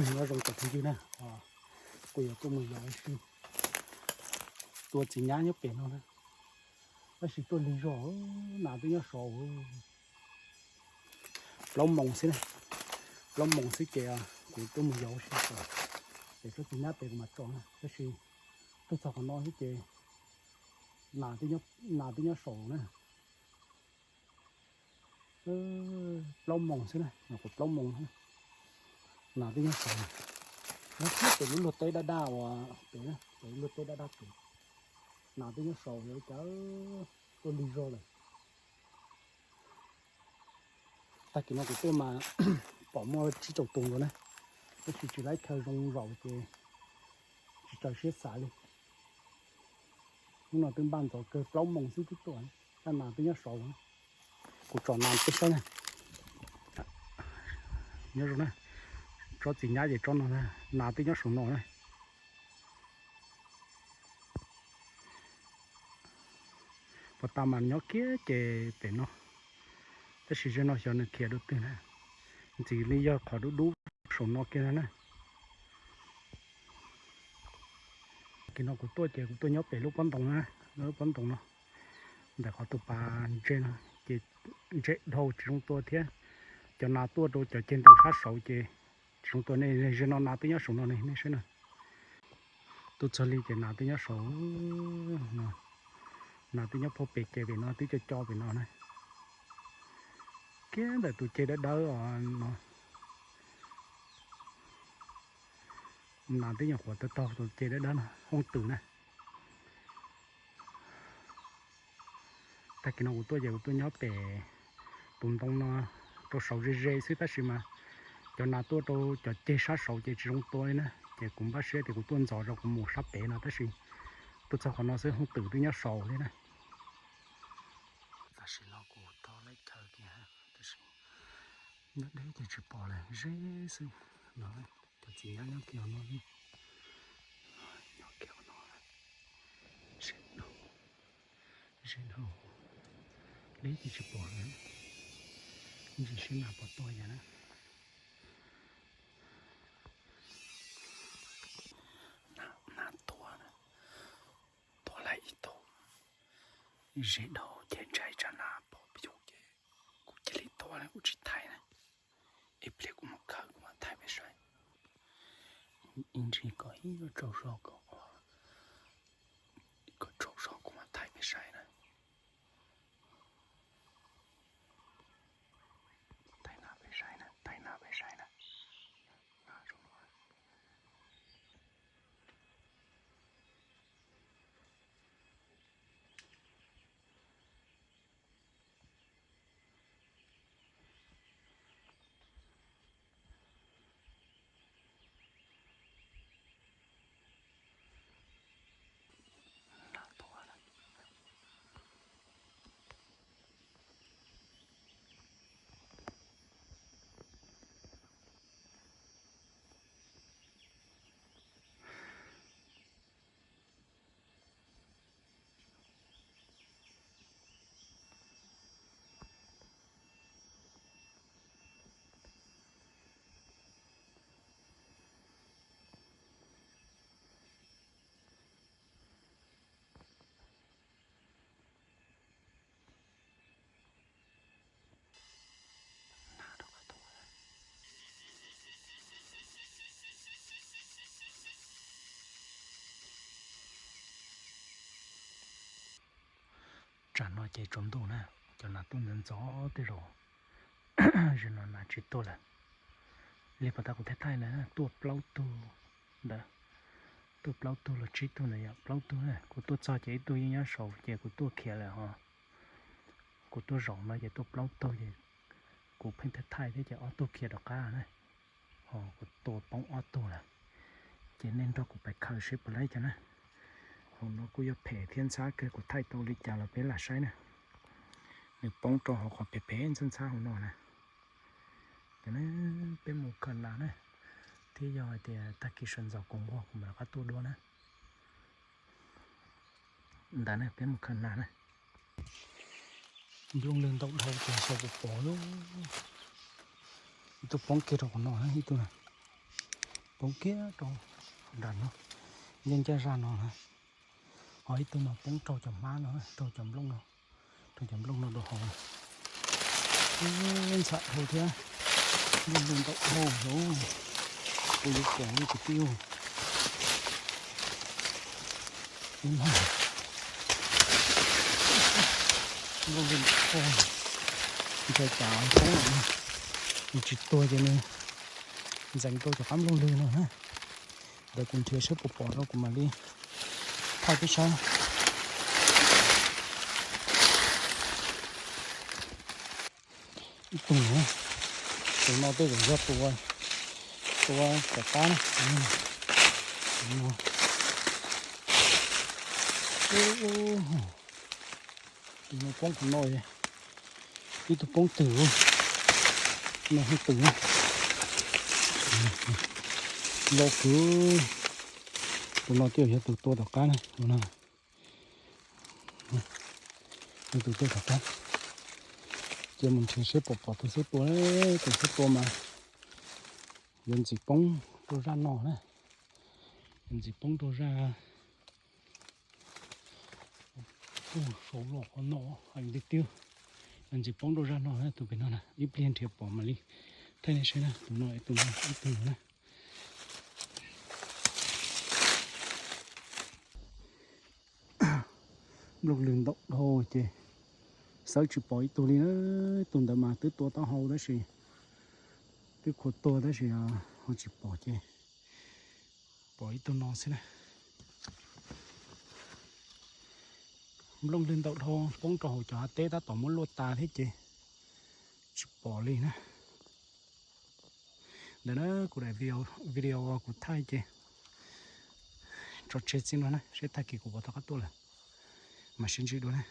Nyob zoo cov phooj ywg na, kuv yuav tuaj mus yos ib si, tua txiv nyab nyob pem no na, tab sis tuaj lig zog, nas twb nyob saud. Plaub moos xwb na, plaub moos xwb ces kuv tuaj mus yos ib si, ces tsob txiv nyab pem kuv mam tso na, tab sis tuaj txog qhov no xwb ces nas twb nyob saud na. Plaub moos xwb na, nyuam qhuav plaub moos, nas twb nyob saud. Nyob kiag pem lub luag teb daj daj uas pem, pem lub luag teb daj daj pem, nas twb nyob saud, yuav cas tuaj lig zog lawm. Tag kis no kuv tuaj mas pom muaj tsib caug tus ntawd na, tab sis tsis laib chaw zoo zaum ces tsis txaus siab xav li. Hnub no twb npaj ntxov kawg, plaub moos xwb twb tuaj, cas nas twb nyob saud. Kuv tsom nas peb saib na. Nyob zoo na, tsob txiv nyab ces tsob no na, nas twb nyob saum no na. Puas tas mas nyob kiag ces pem no, tab sis ze no xyov nws khiav dua twg na. Ntxim li yog qhov dub dub saum no kiag na. Kis no kuv tuaj ces kuv tuaj nyob pem lub pob ntoo na, lub pob ntoo no, ntawm qhov tus pas ntse no, ces ntse dhau tsis zoo tua thiab. Cov nas tuaj rau cov ceg ntoo sab saud ces tsis zoo tua ne, ze no nas twb nyob saum no ne, nej saib na. Tuaj txog li ces nas twb nyob saud no, nas twb nyob puag pem ces pem no twb co co pem no na. Kiag ntawm tus ceg dawb dawb os no, nas twb nyuam qhuav tau taug tus ceg dawb dawb no hoob twm na. Tag kis no kuv tuaj ces kuv tuaj nyob pem tus ntoo no rau saud ze ze xwb, tab sis mas cov nas tuaj rau cov ceg sab saud ces tsis zoo tua li na, ces kuv npaj siab tias kuv tuaj ntxov rau kuv mus sab pem no, tab sis tuaj txog qhov no xwb hoob twm twb nyob saud thiab na. Tam sim no kuv tau laij chaw kiag, tab sis nyob deb ces tsis pom lawm, ze xwb no. Cov txiv nyab nyob kiag no, nyob kiag no, ze dhau, ze dhau, deb ces tsis pom lawm. Ntsis seb nas puas tuaj yam na. Nas tuaj, tuaj lawm ib tug. Ze dhau ces ntshai tsam nas pom yus ces kuv cia li tuaj lawm, kuv tsis thaij na. Ib pliag kuv mus khaws kuv mam thaij peb saib. Ib ntsis kom ib tsaug zog kom, kom tsaug zog kuv mam thaij peb saib na. Thaij na peb saib na, thaij na peb saib na. Tsam no ces tsaus ntuj na, cov nas tuaj ntxov ntxov tej zaum, zaum no nas tsis tuaj lawm. Li puas tas kuv thaij thaij na, tuaj plaub tug ntawd, tuaj plaub tug los tsib tug ntawd yom, plaub tug na. Kuv tuaj txog ces ib tug yeej nyob saud ces kuv tuaj khiav lawm ho. Kuv tuaj zaum no ces tuaj plaub tug ces kuv pheej thaij thaij thiab ces ob tug khiav rov qab na. Ho kuv tua poob ob tug lawm. Ces nej nrog kuv pais khaws seb puas laib cov na. Hauv no kuj yog phem thiab ntxhab kawg, kuv thaij tau li cas los peb lam saib na. Nws poob rau hauv qhov phem phem ntxhab ntxhab hauv no na. Ces peb mus khaws nas na, thiab yog hais tias tag kis sawv ntxov kuv nquag kuv mam rov qab tuaj dua na. Ntawd ne peb mus khaws nas na. Nplooj lwg ntau dhau ces xyov puas pom lub. Ib tug poob kiag rau qhov no, ib tug na. Poob kiag rau nram no, yeej ncaj zaj no na. Ho ib tug no poob raug cov hmab no, raug cov nplooj no, raug cov nplooj no rau hauv. Ntxham dhau thiab, nplooj ntau dhau, kuv yuav pom li kwv tij. Nplooj lwg ntau, ntshe cas poob lawm, nws tsis tuag ces nws ntxeev rau cov qab nplooj lwg no na. Ntawd kuv nrhiav seb puas pom rau kuv mam li thaij peb saib. Ib tug, tus no tej zaum yog tus tua tom qab na. Tus no poob qhov no, ib tug poob twg, no poob twg, lo kwv. Tus no tej zaum yog tus tua tom qab na, tus no. Tus tua tom qab. Ces mus nrhiav seb puas pom tus xub tua, tus xub tua mas yuav ntxim poob rau zaj no na. Yuav ntxim poob rau zaj, ub, saud los qhov no, tiag tiag. Yuav ntxim poob rau zaj no, tus pem no na, ib pliag nrhiav pom mam li thaij nej saib na, tus no, tus no, ib tug no na. Nplooj lwg ntau dhau ces xawb tsis pom ib tug li na. Tus ntawd mas twb tua taub hau tab sis, twb khuav tuag tab sis ho tsis pom ces pom ib tug no xwb na. Nplooj lwg ntau dhau poob rau hauv cov hav teb tab tom muab luaj tas thiab ces tsis pom li na. Ntawm na kuv daim video kuv thaij ces tso tseg txij no na, seb tag kis kuv puas rov qab tuaj lawm mas sib ntsib dua na.